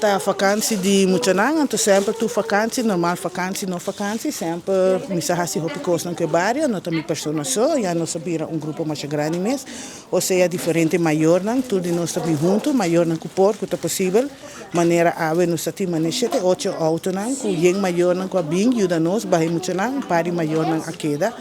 Ta vakantie di muchanan, anto semper tur vakantie, normal vakantie, no vakantie, semper mi sa hasi hopi kosnan ku e bario, no ta mi persona so, ya nos a bira un grupo masha grandi mes, osea diferente mayornan, tur di nos ta bin huntu, mayornan ku por, ku ta posibel, manera awe nos ta tin mane shete ocho outonan ku yen mayornan ku a bin yuda nos baha e muchanan, un par di mayornan a keda.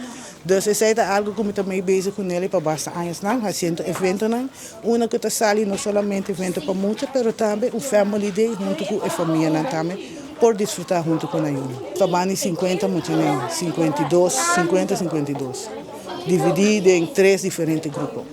Dus esei ta algu ku mi ta mei bezig ku nel pa basta añasnan, hasiendo eventonan. Una ku ta sali no solamente evento pa mucha pero tambe un family day huntu ku e famianan tambe por disfruta huntu ku nan yunan. Ta bani sinkuenta muchanan, 52, sinkuenta, 52, dividí den tres diferente grupo.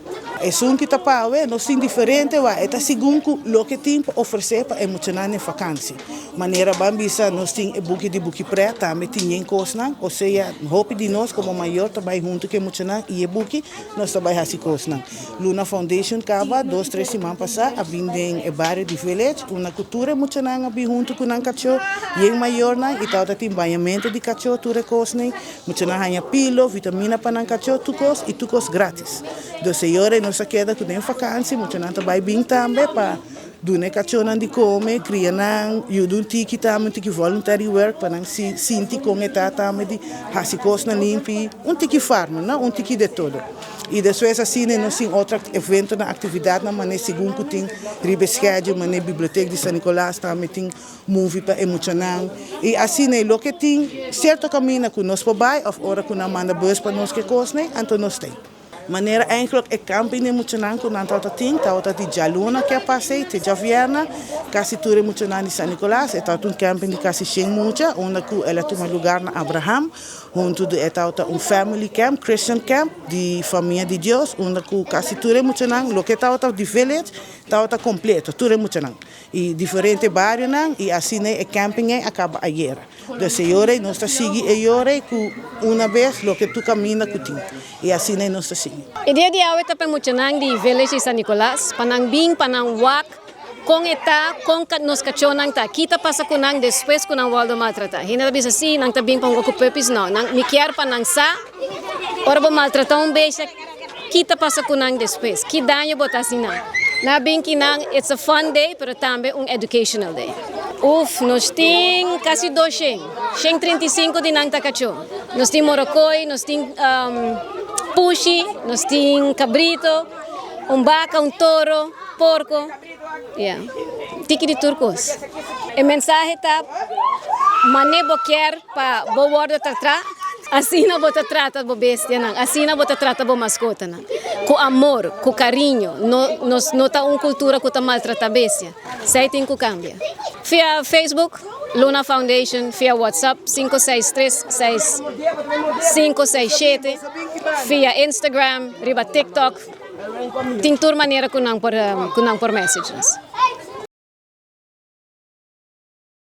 Esun ki ta pawe nos tin diferente wak e ta segun ku loke tin pa ofresé pa e muchanan den fakansi. Manera ban bisa nos tin e buki di buki prèt tambe tin yen kosnan, osea hopi di nos komo mayor ta bai huntu ku e muchanan i e buki nos ta bai hasi kosnan. Luna Foundation kaba dos tres siman pasá a bin den e bario di Village unda ku tur e muchanan a bin huntu ku nan kachó yen mayornan i tabata tin bañamentu di kachó tur e kosnan. Muchanan haña pilo, vitamina pa nan kachó tur kos i tur kos gratis. Dus e yora nos a keda ku den fakansi muchanan ta bai bin tambe pa duna e kachónan di kome, kria nan, yuda un tiki tambe, un tiki voluntary work pa nan sinti kon e ta tambe di hasi kosnan limpi, un tiki farma, no? Un tiki de todo. I despues asina nos tin otro eventonan, aktividatnan manera segun ku tin riba e schedule, manera bibliotek di San Nicolas tambe tin movie pa e muchanan. I asina loke tin sierto kaminda ku nos por bai òf ora ku nan manda bus pa nos ke kosnan, anto nos ta. Manera eigenlijk e camping di muchanan ku nan tabata tin tabata di djaluna ke a pasa ei te djavièrnè, kasi tur e muchanan di San Nicolas. E tabata un camping di kasi shen mucha unda ku el a tuma lugar na Abraham. Huntu di e tabata un family camp, Christian camp di famia di Dios unda ku kasi tur e muchanan loke tabata di village tabata kompleto tur e muchanan. I diferente barionan i asina e camping ei a kaba ayera. Dus e yora ei nos ta sigui e yora ei ku una bes loke tur kaminda ku tin. I asina ei nos ta sigui. E dia di awe ta pa e muchanan di Village di San Nicolas pa nan bin pa nan wak kon e ta, kon nos kachónan ta, ki ta pasa ku nan despues ku nan wòrdu maltratá. Hende ta bisa si nan ta bin pa hunga ku puppies, no, nan mi kier pa nan sa ora bo maltratá un bestia ki ta pasa ku nan despues, ki daño bo ta hasi nan. Nan a bin ki nan it's a fun day pero tambe un educational day. Uf, nos tin kasi doshen, shen 35 di nan ta kachó. Nos tin morokoi, nos tin pushi, nos tin kabrito, un baka, un toro, porko, yeah, tiki di tur kos. E mensahe ta, Mane bo kier pa bo wòrdu tratá, asina bo ta trata bo bestianan, asina bo ta trata bo maskotanan. Ku amor, ku kariño. No, nos no ta un kultura ku ta maltratá bestia. Esei tin ku kambia. Via Facebook, Luna Foundation, via WhatsApp, sinku seis tres seis sinku seis shete, via Instagram, riba TikTok. Tin tur manera ku nan por ku nan por message nos.